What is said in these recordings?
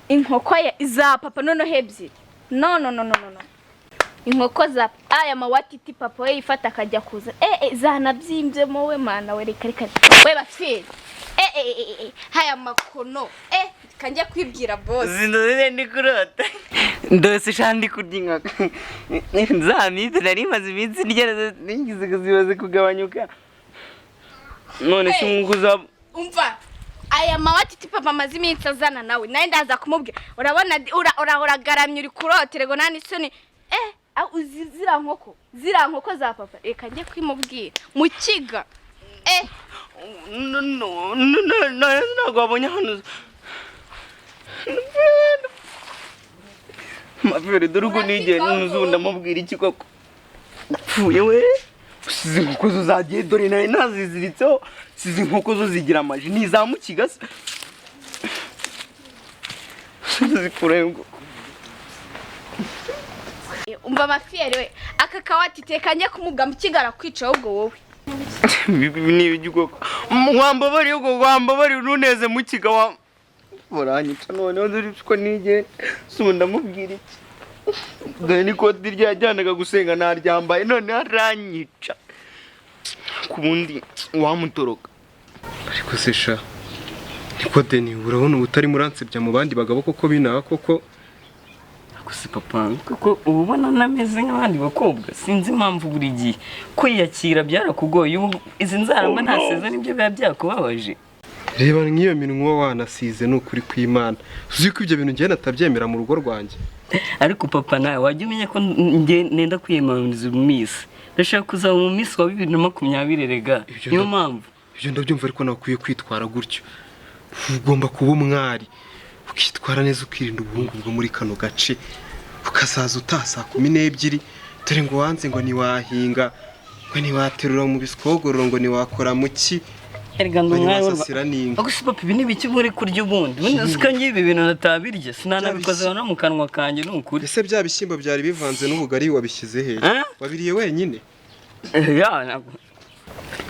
Inkoko za papa noneho ebyiri. No, no, no, no, no, no, inkoko za aya mawatiti papa we yifata akajya kuza zanabyimbyemo we. Mana we, reka reka we bafiri. Haya makono kanjya kwibwira boss. Zindoze ndi kurota, ndose sha ndi kurya inkoko za minsi nari maze iminsi ndya, nigeze zimaze kugabanyuka none se nk'uko uzaba. Umva, aya mawatiti papa amaze iminsi azana nawe, nawe ndaza kumubwira. Urabona uragaramye uri kuroterego, nta n'isoni. Uzi ziriya nkoko za papa, reka njye kwimubwira mu kiga. No, no, no, no, ntabwo wabonye ahantu mafere. Dore uko nigeye n'umuzungu, ndamubwira iki koko? Ndapfuye we! Usize inkoko zo zagiye, dore nari naziziritseho. Size inkoko zo zigira amaji, ni iza mukiga se zikurayo ngo? Umva amafiyeri we, aka kawatiti reka njye kumubwira mu kiga, arakwica ahubwo wowe. Ni ibiki koko? Wambabariye ubwo, wambabariye ununeze mukiga wa uranyica. Noneho dore uko nigenda si ubu, ndamubwira iki? Dore n'ikoti ryajyanaga gusenga naryambaye, none aranyica. Ku bundi wamutoroka. Ariko se sha, niko Deni, urabona ubu utarimo uransebya mu bandi bagabo koko binaha koko? Gusa papa, kuko uba ubona nameze nk'abandi bakobwa, sinzi impamvu buri gihe kwiyakira byarakugoye. Ubu izi nzara mba ntasize nibyo biba byakubabaje. Reba nk'iyo minwa wanasize, ni ukuri kw'Imana, uzi ko ibyo bintu njyewe natabyemera mu rugo rwanjye. Ariko papa, nawe wajya umenya ko njye nenda kwiyamamariza Miss, ndashaka kuzaba mu Miss wa 2020 rega. Ibyo niyo mpamvu. Ibyo ndabyumva, ariko nawe ukwiye kwitwara gutyo. Ugomba kuba umwari, ukitwara neza, ukirinda ubuhungu bwo muri kano gace, ukazaza utaha saa 12. Dore ngo wanze, ngo ntiwahinga, ngo ntiwaterura mu bisikogororo, ngo ntiwakora mu ki, Erega ngo ngo umwari w'u ntiwasasira n'inka. Ariko se papa, ibi ni ibiki muri kurya ubundi? Ubundi uzi ko ngiye ibi bintu natabirya, sinanabikoze no mu kanwa kanjye, ni ukuri. Ese bya bishyimbo byari bivanze n'ubugari wabishyize hehe? Eh? Wabiriye wenyine? Ya, ntabwo.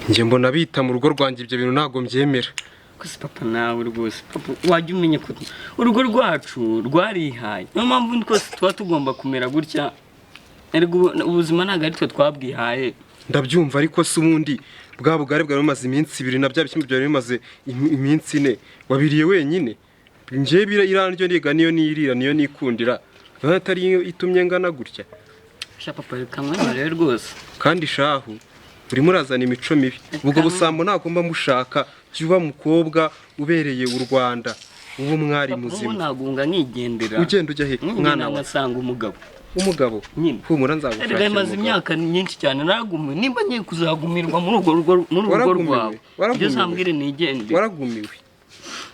Njye mbona bita mu rugo rwanjye, ibyo bintu ntabwo mbyemera. Gusa papa, nawe rwose papa, wajya umenya ko urugo rwacu rwarihaye, niyo mpamvu twese tuba tugomba kumera gutya. Erega ubuzima ntabwo ari twe twabwihaye. Ndabyumva, ariko se ubundi bwa bugari bwari bumaze iminsi 2 na bya bishyimbo byari bimaze iminsi 4 wabiriye wenyine? Njyewe iriya ndyo niga niyo nirira, niyo nikundira, urabona atari yo itumye ngana gutya. Sha papa, reka mwemerere rwose. Kandi shahu, urimo urazana imico mibi. Ubwo busambo ntabwo mba mushaka. Jya uba mukobwa ubereye u Rwanda, uba umwari Papa, ubu muzima. Nagunga nkigendera. Ugenda ujya he, mwana mwana wa? Ngasanga umugabo. Umugabo? Nyine. Humura, Erega nzagushakira maze umugabo. imyaka myinshi cyane naragumiwe. Nimba ngiye kuzagumirwa muri urwo rugo, muri uru rugo Waragumiwe, rwawe, waragumiwe. ibyo uzambwire nigendere. Waragumiwe,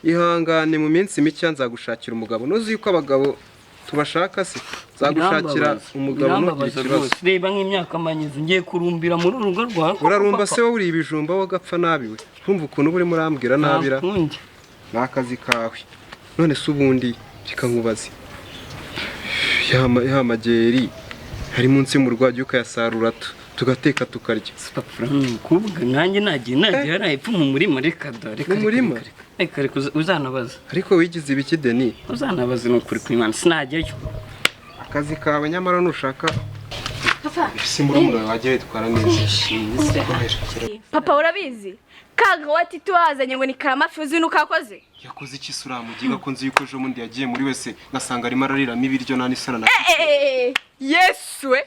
ihangane, mu minsi mike nzagushakira umugabo. Ntuzi yuko abagabo tubashaka se? Nzagushakira Birambabaza, umugabo, ntugire birambabaza ikibazo. rwose. Reba nk'imyaka manyize ngiye kurumbira muri uru rugo rwawe koko, Urarumba papa. se wowe? Uriye ibijumba wowe ugapfa nabi we? Ntumva ukuntu uba urimo urambwira nabira. Nta kundi. Ni akazi kawe. None se ubundi reka nkubaze, ya mageri ari munsi y'umurwayi ukayasarura tugateka tukarya? Papa, umukobwa nkanjye nagiye hariya hepfo mu murima? Reka da, reka. Mu Reka, murima? reka, reka reka, uzanabaza. Ariko wigize ibiki, Deni? Uzanabaza, ni ukuri kw'Imana sinajyayo. Akazi kawe nyamara nushaka Papa. Si murumuna wawe wajya witwara neza. Papa, urabizi kaga watiti wazanye ngo ni karamafi, uzi nuko akoze? Yakoze iki se uriya mugiga, ko nzi yuko ejo bundi yagiye muri wese ngasanga arimo arariramo ibiryo, nta n'isara na Yesu we!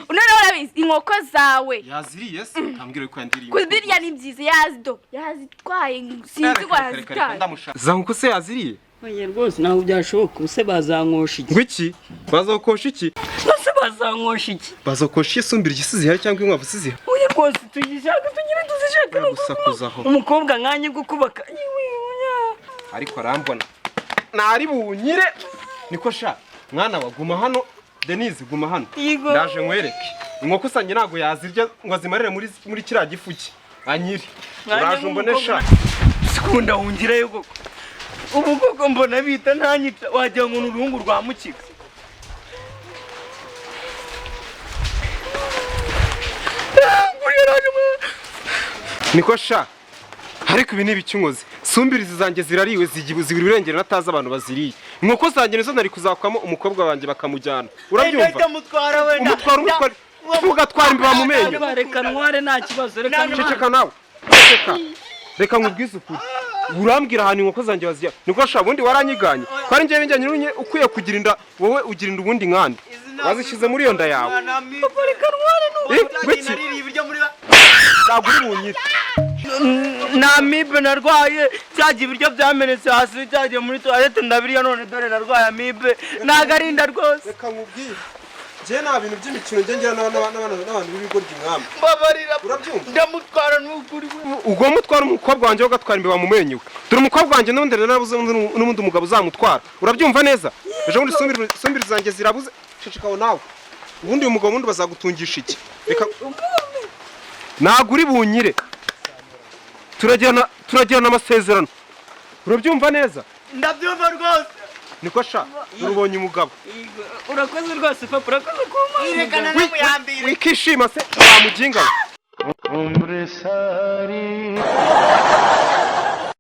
Noneho urabizi inkoko zawe. Yaziriye se? Ntambwire ko yandiriye. Kuzirya ni byiza, yazido yazitwaye, sinzi ngo yazitwaye. Za nkoko se yaziriye? Oya rwose, ntabwo byashoboka. Ubuse bazankosha iki? Ngo iki? Bazakosha iki? Nose bazankosha iki? Bazakosha isumbira igisi zihari cyangwa inkwavu si zihari? Oya rwose, tugishaka tugire tuzishaka. Uri gusakuzaho. Umukobwa nkanjye gukubaka. Yewe, oya. Ariko arambona ntari bunyire. Niko sha mwana wa, guma hano. Denise, guma hano. Yego. Ndaje nkwereke inkoko usange ntabwo yazirya ngo azimarire muri kiriya gifu cye anyire. Mwana Uraje umbone sha. Sikunda wungirayo koko. Ubu koko mbona bita ntanyica, wagira ngo ni uruhungu rwa mukiga. Niko sha, ariko ibi ni ibicyunkoze si Sumbirizi zanjye zirariwe, zibura irengero natazi abantu baziriye. Inkoko zanjye nizo nari kuzakwamo umukobwa wanjye bakamujyana, urabyumva? Ndamutwara wenda. Umutwara, umutwara, ugatwara imbeba mu menyo. Reka ntware, nta kibazo, reka ntware. Ceceka nawe, ceceka. Reka nkubwize ukuri, urambwira ahantu inkoko zanjye bazijyana. Niko sha, ubundi waranyiganye ko ari njyewe njyanye n'unye ukwiye kugira inda? Wowe ugira inda ubundi nkande wazishyize muri iyo nda yawe? Eh, ngwiki? Ntabwo uri bunyire. Nta amibe narwaye. Cyagiye ibiryo byamenetse hasi, cyagiye muri toilette ndabirya, none dore narwaye amibe. Ntabwo ari inda rwose. Reka nkubwire, njye nta bintu by'imikino njye ngira n'abantu b'ibigoryi nkamwe. Mbabarira. Urabyumva? Ndamutwara n'ukuri. Ubwo mutwara umukobwa wanjye, ugatwara imbeba mu menyo we. Dore umukobwa wanjye n'ubundi rero narabuze n'ubundi mugabo uzamutwara, urabyumva neza? Ejo bundi sumbiri zanjye zirabuze. Ceceka aho nawe. Ubundi uyu mugabo wundi bazagutungisha iki? Reka, ntabwo uri bunyire. Turagirana amasezerano, urabyumva neza? Ndabyumva rwose. Niko sha, urubonye umugabo. Urakoze rwose papa, urakoze kumpa. Reka namuyambire. Wikishima se wa muginga we.